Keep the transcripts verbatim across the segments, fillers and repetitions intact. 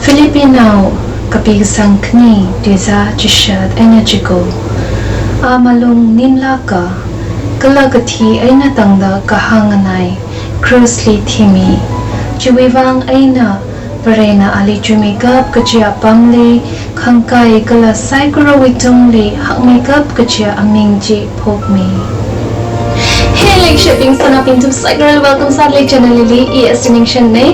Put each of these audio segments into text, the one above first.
Philippinao kapi kasang khani, tuizā chishat eina chiko. A malung ninglāka, kala kathi eina tangda kahāng nganai, krusli thimi. Chiwui vang eina Varena ali chuimeikap kachi apamli khangkai kala saikorawui tungli hakmeikap kachi aming chi phokmi. Hey, leikashibing, sanaobing, nathum saikorali welcome sādalei channel hili. I Esther Ningshen nei.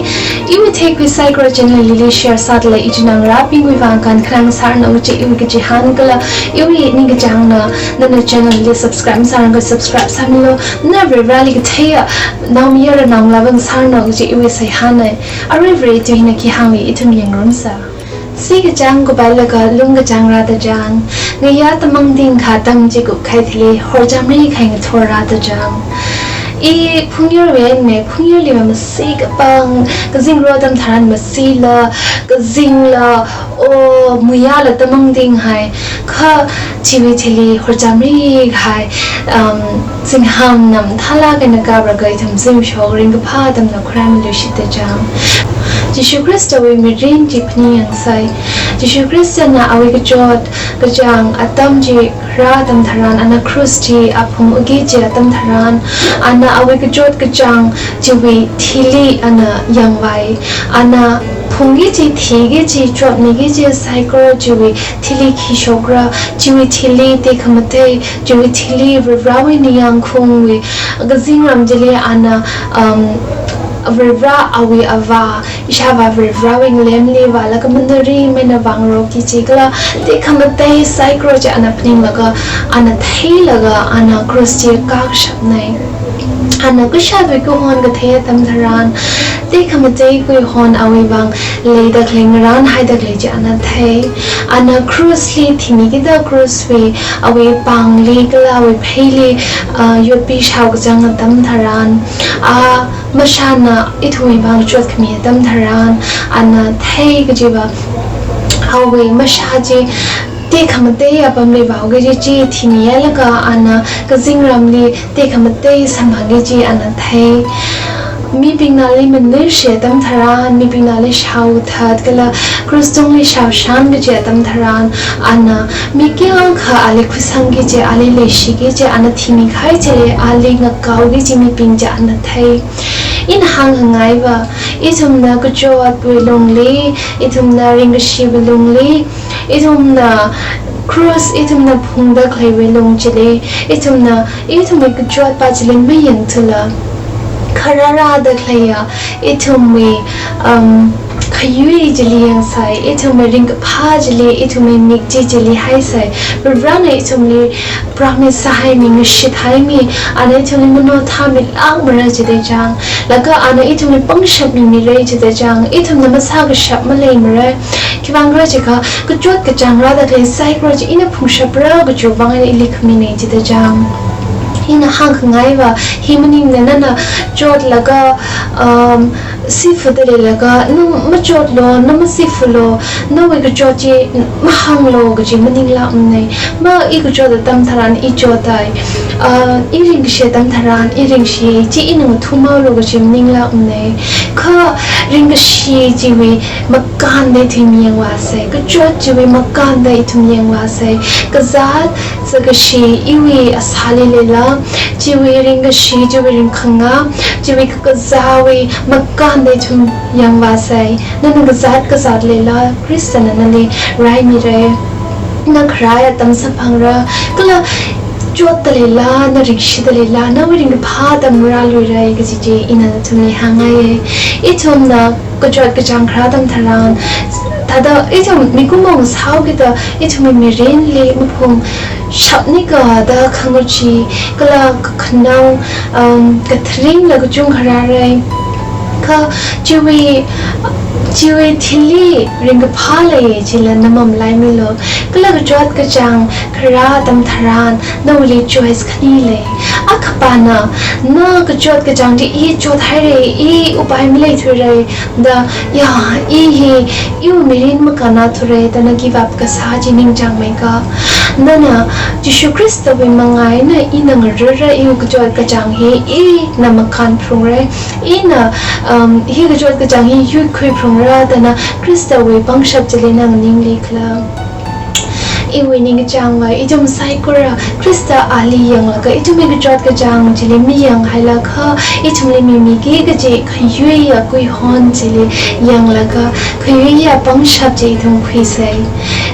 Iwui theikhui saikora channel hili share sādalei ichinā ngarābingwui vang kankhanang sāranu kachi iwui kachihān kala iwui ningkachāngna. Nana channel hili subscribe masārangakha subscribe sāmilu. Na Varivarali katheiya naomayara naongalāva ngasāranu kachi iwui seihān nei. Arui Vare tui hina khi hānga ithum yangngarumsa. Sikachāng kupailaga lungkachāng rāda chāng. Ngayā tamangting kha atam chi kupkahai thili horchamri kahai ngathor rāda chāng. I phungyarwui einana, phungyarliva masi kapang, kazingro atam tharan masila, kazingla, o, muiyāla tamangting hai, kha chiwui thili horchamri kahai, um, zingham nam thālāk eina kapraga ithum zimiksho ringkaphā atamna khuirāmilu shida chāng. Jishu Khristawui mirin chi phaningyāngsei. Jishu Khristana awui kachot kachāng atam chi kharā atam tharan, ana krus chi aphung uki kaji atam tharan, ana awui kachot kachāng chiwui thili ana yangvai. Ana phungki kaji, thiki kaji, chotmiki kaji saikora chiwui thili khi shokra, chiwui thili tekhamatei, chiwui thili Varivarawui ningyāng khaungwui kazingram chili ana, um, Varivara awui avā, ishāvā Varivarawui ngalemli vālaga manari maina vāngarokki kaji kala tekhamatei saikora chi ana phaninglaga, ana theilaga, ana krus chi kakashap nei. Ana kashatwui kahon kathei atam tharan, tekhamatei kuihon awui vang leida khalei, ngarānhaida khalei chi ana thei. Ana krusli thimikida kruswui awui pāngli kala awui pheili, ah, yotpi shao kachang atam tharan, a mashāna ithumwui vang chotkhami atam tharan, ana thei kajiva, awui mashā chi tekhamatei apamli vāuki kaji chi thimihailaga ana kazingramli tekhamatei samphangki kaji ana thei. Mibingna ali manuishi atam tharan, mibingna ali shaothat kala krus tungli shaoshan kaji atam tharan, ana mi kayākha ali khuisangki kaji, ali leishiki kaji, ana thimikahai chili ali ngakaoki kaji mibing chi ana thei. Ina hāngkhangaiva, ithumna kachotwui lungli, ithumna ringkashiwui lungli, ithumna krus, ithumna phungda khaleiwui lung chili, ithumna, ithumwui kachotpa chili mayangthula, kharā rāda khaleiya ithumwui, um, khayui chili yangsei, ithumwui ringkaphā chili, ithumwui mik chi chili haisei. Varivarana ithumli promise sāhaimi, ngashithaimi, ana ithumli mano thāmilākmara jida chāng. Laga ana ithumli pangshap mimira jida chāng. Ithumna masākashap maleimara. Khiwuivang khala jiakha, kachot kachāng rāda khalei saikora chi ina phungshapra kajiwui vang eina ili khaminei jida chāng. Ina hāngkhangaiva, hi maningmana, nana chotlaga, um, sifuda leilaga, na machotlu, na masifulu, nawui kachot chi mahānglu kaji maninglākmanei. Ma i kachot atam tharan i chotai, ah, i ringkashi atam tharan i ringshi, chi ina ngathumhaolu kaji maninglākmanei. Kha ringkashi chiwui makānda ithum yangvāsei, kachot chiwui makānda ithum yangvāsei, kazāt sākashi iwui asāli leila, chiwui ringkashi, chiwui ringkhanga, chiwui kakazāwui makānda ithum yangvāsei. Nana kazāt kazāt leila, Khristana nali raimira. Na kharā atam samphangra, kala chotda leila, na ringshida leila, nawui ringkaphā atam rāluira kaji chi ina nathumli hāngngaiya. Ithumna kachot kachāng kharā atam tharan, thāda ithum mikumo ngasāhaokida ithumwui mirinli maphungshapnika da khanguchi kala kakhanang, um, katharingla kachungkha rārai. Kha chiwui, chiwui thili ringkaphā lei chila na mamalaimilu. Kala kachot kachāng kharā atam tharan nawuili choice khani lei. A Akhapana, na kachot kachāng chi i chothaira, i upai maleithura da, ya, i hi, iwui mirin makannathu ra da na give up kasā chi ningchāngmeikha, nana Jishu Khristawui manga eina ina ngararra iwui kachot kachāng hi ina makānphungra, ina, um, hi kachot kachāng hi yuikhuiphungra da na Khristawui pangshap chili na nganingli khala? Iwui ningkachāngva, ithum saikora Khrista ali yanglaga, ithumwui kachot kachāng chili mayanghailakha, ithumli mimiki kaji khayuiya kuihon chili yanglaga, khayuiya pangshap chi ithum khuisa.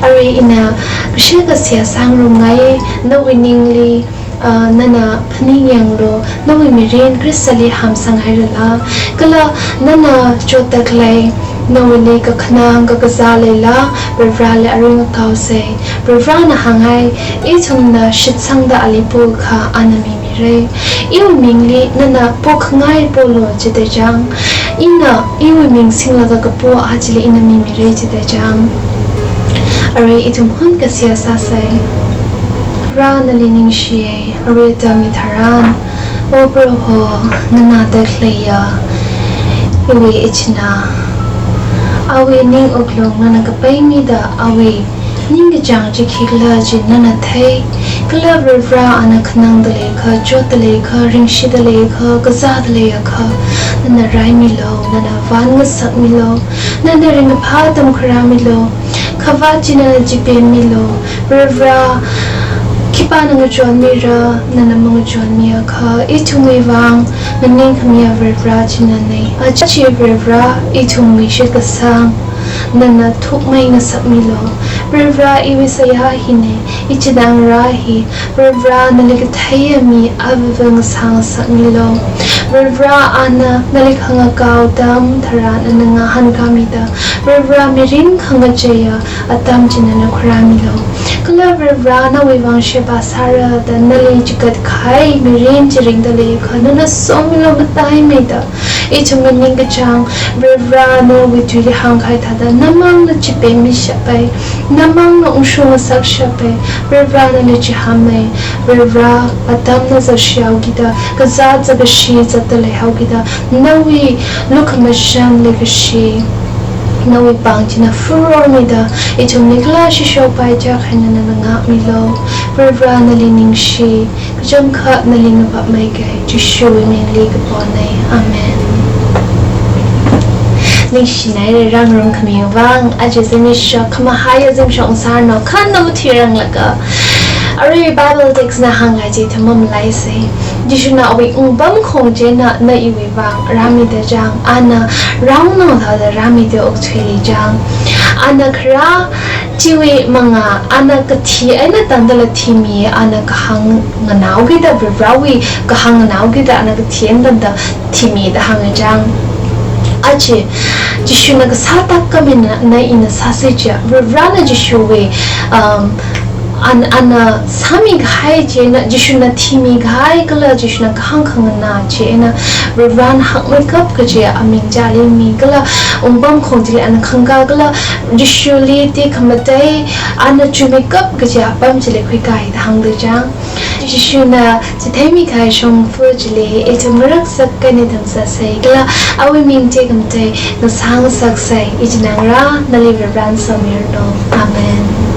Arui ina kashikha seihā sāngarumngai, nawui ningli, ah, nana phaningyanglu, nawui mirin Khristali hamsanghairala, kala nana chotda khalei, nawuili kakhanang kakazā leila, Varivarali arui ngakaosa. Varivarana hānghai, ithumna shitsangda ali pokha ana mimira. Iwui mingli nana pokhangai polu jida chang, ina iwui ming singlaga kapo a chili ina mimira jida chang. Arui ithum hunkha seihā sāsa. Vare nali ningshiya, arui atam hitharan, O Proho, nganāda khaleiya iwui ichinā, awui ning wuklung nana kapaimida, awui ningkachāng chi khikhala chi nana thei. Kala Varivara ana khanangda leikha, chotda leikha, ringshida leikha, kazāda leiakha, nana raimilu, nana vānngasakmilu, nana ringkaphā atam khuirāmilu, khavāt chi nana chipemmilu. Varivara, khipāna ngachonmira, nana mangachonmiakha, ithumwui vang nganingkhamiya Varivara chi nana. Aja chi Varivara, ithumwui shitkasang nana thukmei ngasakmilu. Varivara, iwui seihā hina, ichinā ngarā hi, Varivara nali katheiya mi avāva ngasā ngasakmilu. Varivara, ana nali khangakao atam tharan nana ngahānkāmida, Varivara, mirin khangacheiya atam chi nana khuirāmilu. Kala Varivara, nawui vang sheba sāra da nali chikat kahai mirin chi ringda leikha nana somilu mataimeida. Ithumwui ningkachāng, Varivara nawui tuili hāngkahai thāda, namangna chipemmishapai, namangna ungshungngasakshapa. Varivara nali chihānmei, Varivara, atamna zatshihaokida, kazāt zakashi zatda leihaokida, nawui lukhamashan leikashi, nawui pāng china furormida, ithumli kala shishopai chak hai nana ngākmilu. Varivara nali ningshi, kachangkhat nali ngapapmei kahai Jishuwui mingli kapona. Amen. Ningshinaira rāngarumkhamiwui vang, aja zimiksho khamahaiya zimiksho ngasāranu, kha na mathuiranglaga. Arui Bible text na hānghai chi ithum mamalaisa. Jishuna awui wungpamkhong china na iwui vang rāmida chang, ana rāngathāda rāmida okathuili chang. Ana kharā chiwui manga, ana kathi eina tangdala thimi, ana kahāng nganaokida, Varivarawui kahāng nganaokida, ana kathi eina tangda thimi da hānga chang. Aja, Jishuna kasā thākhamei na, na ina sāsa chiakha, Varivarana Jishuwui, um, an, ana sāmikahai china, Jishuna thimikahai kala Jishuna kahāng khanganā china, Varivarana hakmeikap kaji aming chili mi kala, wungpamkhong chili ana khangakā kala, Jishuli tekhamatei, ana chuimeikap kaji apam chili khuikāi da hāngda chang. Jishuna chitheimikahai shongfa chili ithum ngaraksak eina tamsāsa kala, awui ming tekhamatei ngasā ngasaksa. Ichinā ngarā, nali Varivarana somiranu. Amen.